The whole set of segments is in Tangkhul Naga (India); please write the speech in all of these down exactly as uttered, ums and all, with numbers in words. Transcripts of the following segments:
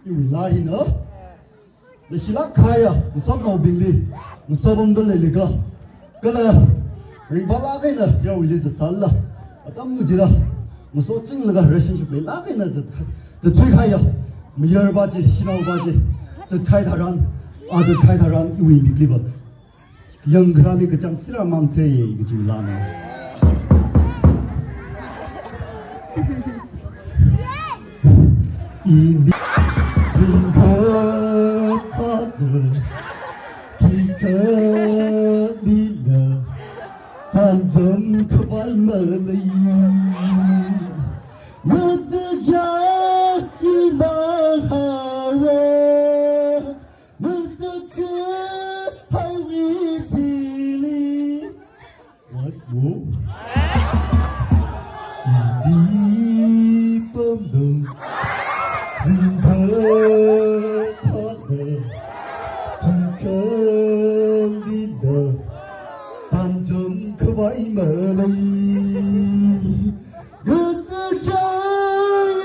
Iwui laa hina leishilāk kahaiya ngasotnaobingli, ngasopamda leilaga, kala ringphālāk eina yaruili zatsālala, atam kachida ngasochinglaga relationship leilāk eina zat-, zatthui kahaiya mayarpa chi, shanaopa chi zatkahai tharan, a zatkahai tharan iwui mikliva yangkharāli kachang sirāmang theiya kaji laana. Indi ringkha phāda khikhalila chānjam khavai malei. Matsakya imang haowa. Matsakya highway chili. Once more. Indi pamdang ringkha phāda khikhalila chānjam khavai malei. Matsakya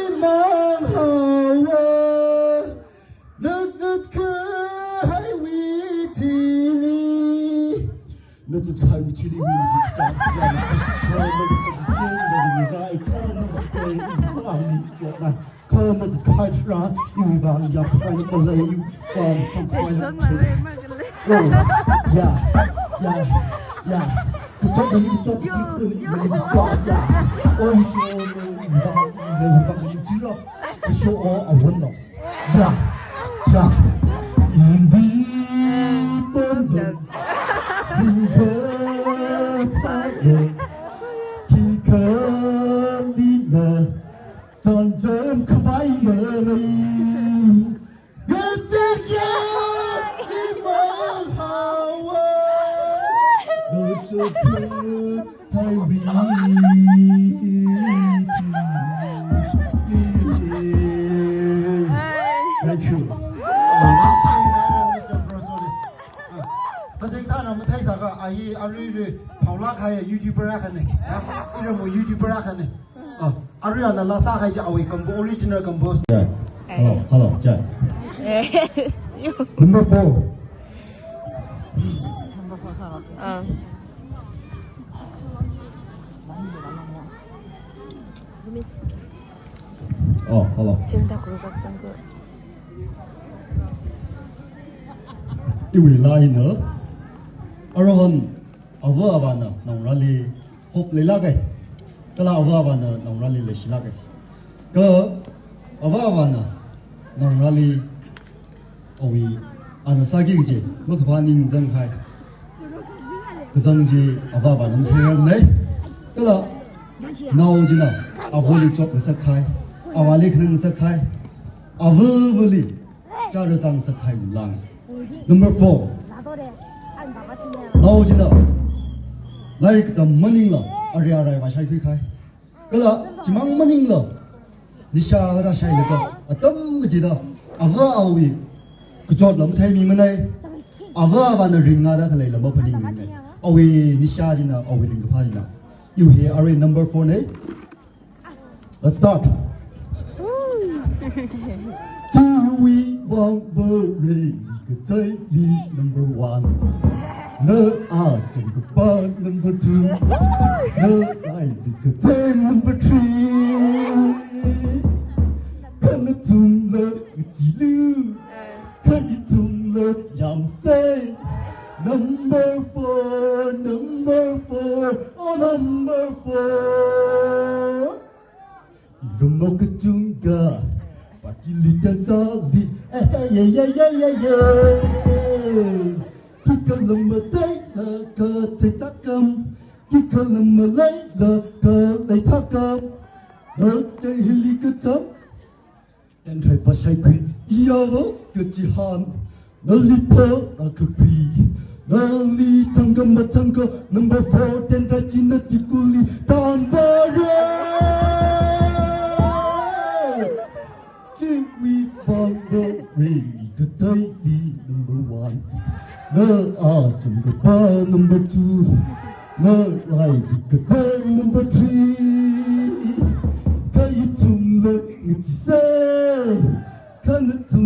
imang haowa. Nazatkahai withili. Nazatkahai withili wili chang chang. Kha nazatkahai chang chang. Kha nazatkahai chang chang. Kha nazatkahai chang. Iwui vang yakkhavai malei, iwui vang samkhavai malei. Oh, yeah, yeah, yeah. Kachot bing kachot bing kachot bing kachot, yeah. Oh, show me, iwui vang, iwui vang, iwui vang, show all I want now. Ya, ya. Indi pamdang ringkha phāda khikhalila chānjam khavai malei. Matsakya imang haowa. Matsakya highway. Thank you. Kaching thāna matheisākha, a hi aruirui phaolāk kahai YouTuber akhana. Ira mo YouTuber akhana. Ah, arui ana laa sākahai chi awui compo-, original compose. Yeah. Hello, hello, check. Eh. Number four. Number four sāra. Ah. Oh, hello. Chimda kuru kak sangku. Iwui laa hina, aruihon ava avāna naongarāli hope leilāka. Kala ava avāna naongarāli leishilāka. Kha ava avāna naongarāli awui ana sāki kaji makaphā ningzang kahai kazang chi ava avāna mathei ramnei. Kala nao china avali chotngasak kahai, avāli khanangngasak kahai, avavali chara tāngasak kahai laa. Number four. Nao china lairik katam maningla, ari arai vāshaikhui kahai. Kala chimang maningla, nisha kathā shailaga, atam kachida ava awui kachotla matheimimanei. Ava avāna ringda khaleila maphaningmanei. Awui nisha china, awui ringkaphā china. Iwui hi arui number four nei. Let's start. Chiwui vang Vareli kateili number one. Na acham kapā number two. Na lairik katei number three. Kha nathumla ngacheelu. Kha ithumla yāmsei. Number four, number four, oh number four. Iramnao kachungkha, party li dance li, eh, eh, yeah, yeah. Khikha lam maleila kha theithākam, khikha lam maleila kha leithākam. Nathei hili katam, tenthai vāshaikhui, iyavo kachihān. Nali pho akakhui, nali thangkha mathangkha, number four tenthai china tikuli tānvāra. Chiwui vang Vareli kateili number one. Na acham kapā number two. Na lairik katei number three. Kha ithumla ngacheesei. Kha nathum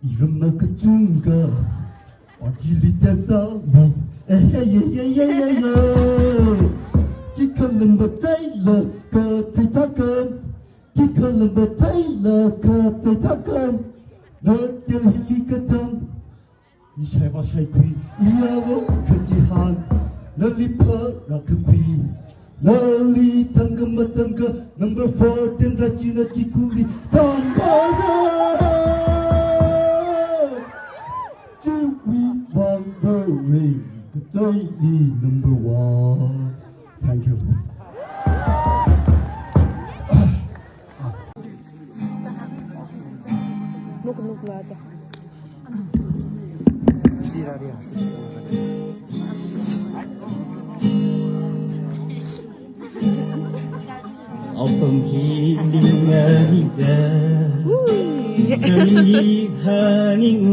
Iramnao kachungkha, party li dance sālu. Eh, hey, yeah, yeah, yeah, yeah, yeah. Khikha lambatai la kathei thākha. Khikha lambatai la kathei thākha. Na Delhi li katam. Ishai vāshaikhui, iyāwo kachihān, nali pharākakhui, nali thangkha mathangkha, number fourteen Rachina Tikuli, thangkha. Chiwui vang bore, kateili number one. Thank you. Nuk nuk la ta. Apam hi ling a hi da. Ui. Sari ha ning.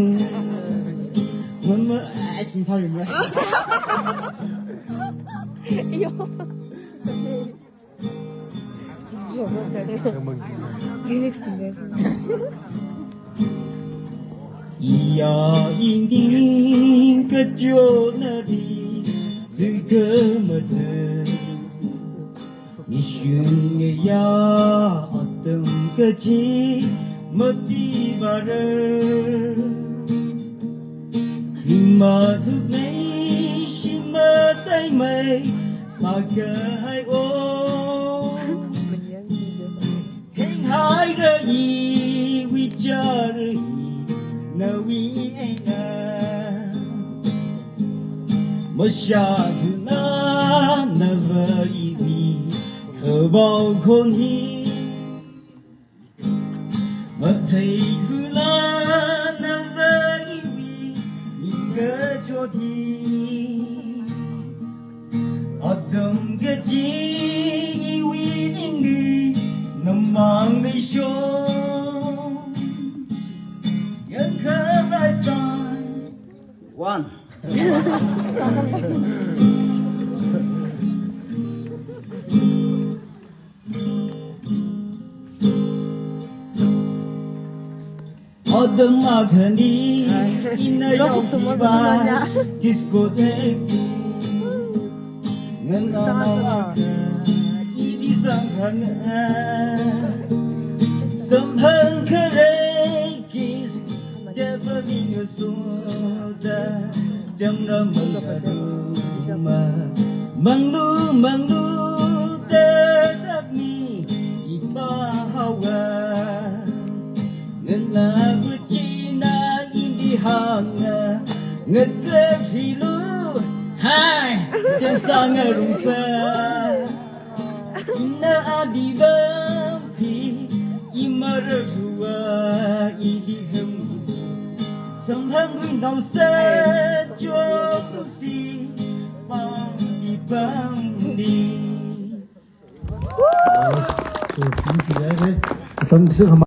Mama, ah, sing sorry, ma. Yo. Iya, ini kejut nadi, juga mata. Nishun ya atam kaji, mati barar. Hima thukmei, shima taimei, sākahai o. Henghaira iwui chara hi, nawui eina. Mashāthuna nava iwui, khavao khon hi. Matheithula nava iwui, ning kachot hi. Atam kaji iwui ningli, namang leisho. Yangkhalai sai. One. Atam akhani ina yaupiva discotheque. Nganao akha idi samphanga. Samphang kharei kiss, deva vinga soda. Jamna mangaruma, manglu, manglu, tatapmi, ipa hawa. Ngana buchina indi hanga, ngakar hilu, hai, dance ngarumsa. Ina adiva phi, imararua idi hem. Samphang ringnao sa, chokusi, pam di pam di. Atam sing hama.